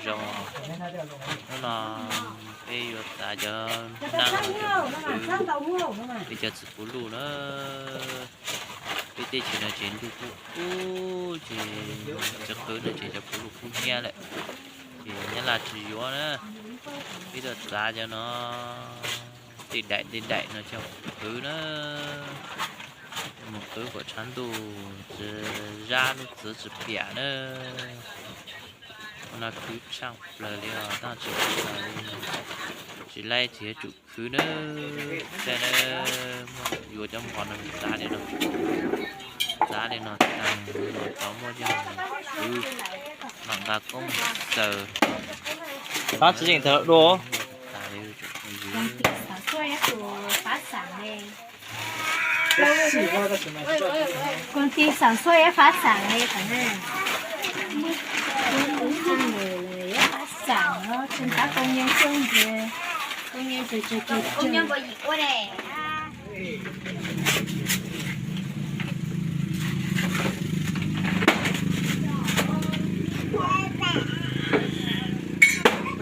Zoo, hnub no peb yuav txav cov nees, cov qwv, peb cov txiv puv luj na. Peb teb chaws no ces ntuj kub kub ces cov qwv no ces cov puv luj kub hnyiab lawm, ces nyab laj tsis yuav na. Peb tuaj txav cov no, tej daim tej daim no coj qwv na. Mus qwv kom tshav ntuj tsis zab, lub txiv tsis piam na. Ua no khwv tshaaj plaws li os, tab tsis khwv li, tsis laib tsis yuav tsum khwv na. Saib na, muaj yuav cov npov no txav li no, txav li no tag, cov muaj yeej khwv mam nqa koob xaws. Xav tsis yeej tag dua. Công ty sản xuất ép phá sản này phải này. Công ty sản xuất ép phá sản này phải này. Công ty ép phá sản nó trên các công nhân xương thì công nhân từ từ từ công nhân có gì qua đây.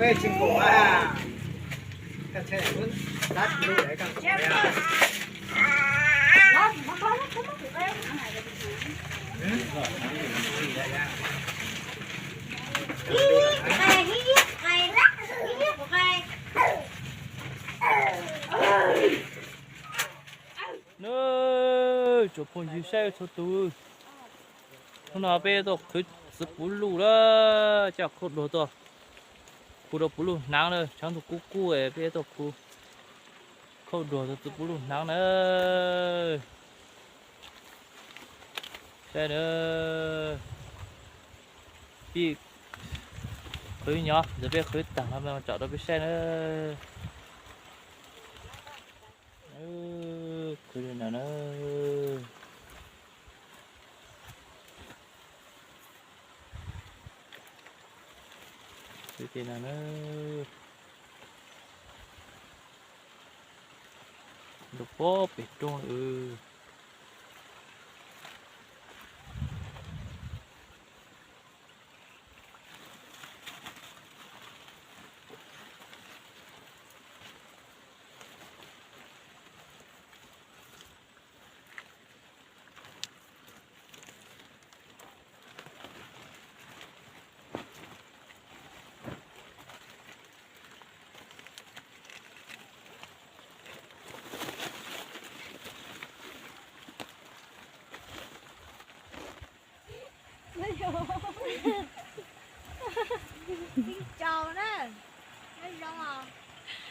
Ê, chim khổ quá à. Cà phê vẫn đắt luôn đấy, cà phê à. Nws tsoom phooj ywg saib txhua tus, hnub no peb tuaj qhwv txiv puv luj lawm, coj khauj duag tuaj khu rau puv luj hnav na, tshav ntuj kub kub peb tuaj khu khauj duag txiv puv luj hnav na. Saib na, peb qhwv nyob ntawd peb qhwv tag no tsom rau peb saib na. Qhwv li no na. Qhwv li no na. Rau pob pem roob lawm.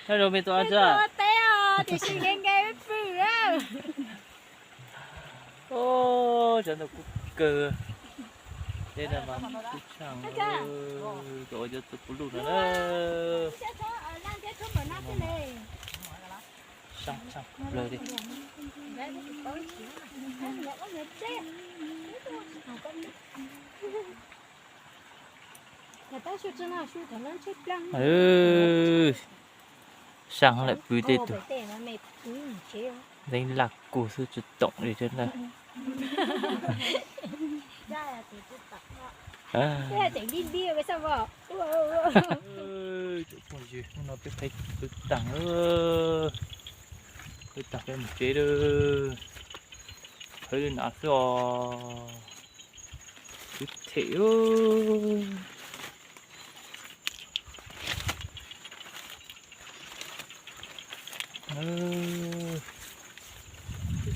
Nyob zoo me tub, teb os, tiam sis nkees nkees pw. Ub, tshav ntuj kub kawg. Teb no mas kub tshaaj, cov ua cov txiv puv luj no na. Saab tshaj plaws li. Saab lawm pw tej tug, leej laj kug xwb tsis toom li thiab na. Tsoom phooj ywg, hnub no peb qhwv taag, qhwv taag peb mus tsev lawm. Qhwv li no xwb os. Khwv them.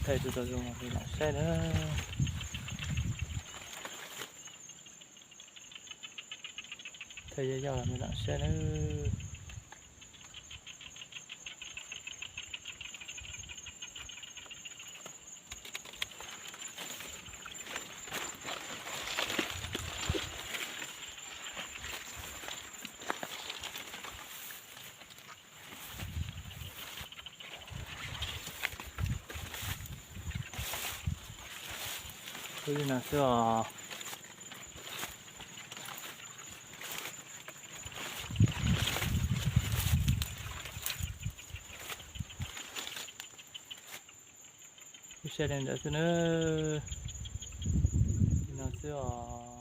Thaij tau zoo li no saib na. Thaij yog yog li no saib na. Li no xwb os. Wb saib li ntawd xwb na. Li no xwb os.